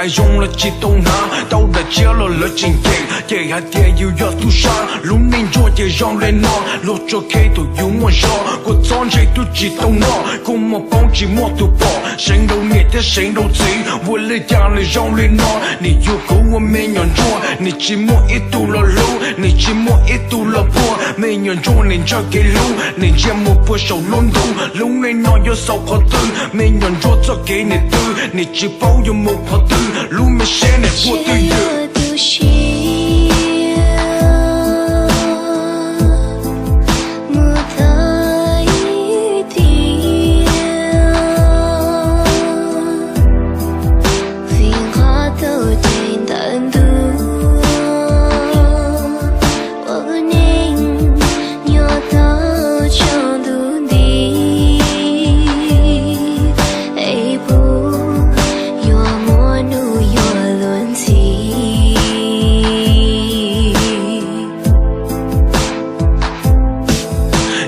Zoo los tsis tau hnav, tau daim tshiab los lawv tsis ncees, ces hais tias yus yog tub sab. Lub neej ntsuag ces zoo li no, luag tso khej thaum yus muaj zog, kua txob ntse twb tsis tau noj, kua muag poob tsis muaj tus pom, seev rau niam thiab seev rau txiv, ua li cas nws zoo li no. Nim yug kuv ua me nyuam ntsuag, nim tsis muaj ib tug los hlub, nim tsis muaj ib tug los puag, me nyuam ntsuag nim ntshaw kev hlub, nim ntsia mus puag saum lub ntuj, lub neej no yuav xaus qhov twg, me nyuam ntsuag txoj kev nim twg, nim tsis paub yuav mus qhov twg, lub me siab nim puag twj ywm.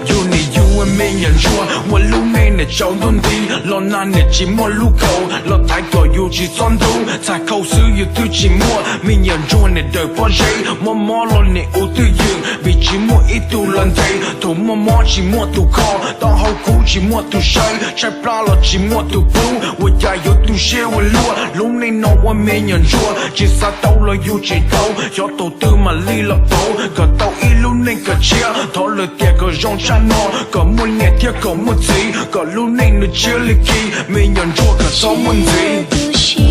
Yug nim yug ua me nyuam ntsuag, ua lub neej nim tsaus ntuj nti, los nag nim tsis muaj lub kaus, los thaiv kom yus tsis txhob ntub, txhais khau xwb yus twb tsis muaj, me nyuam ntsuag nim daws pob zeb, mob mob los nim ua twj ywm, vim tsis muaj ib tug los ntes, thaum muaj mob tsis muaj tus kho, taub hau kub tsis muaj tus sawb, tshaib plab los tsis muaj tus pub, ua cas yuav tu siab ua luaj, lub neej no ua me nyuam ntsuag, tsis xav tau los yus tseem tau, xyov thaum twg mam li los pauv, kom tau ib lub neej kom tshiab, thov lawm tias kom zoo tshaj no, kom muaj niam thiab kom muaj txiv, kom lub neej nws tshiab li khi, me nyuam ntsuag kom txhob muaj ntxiv.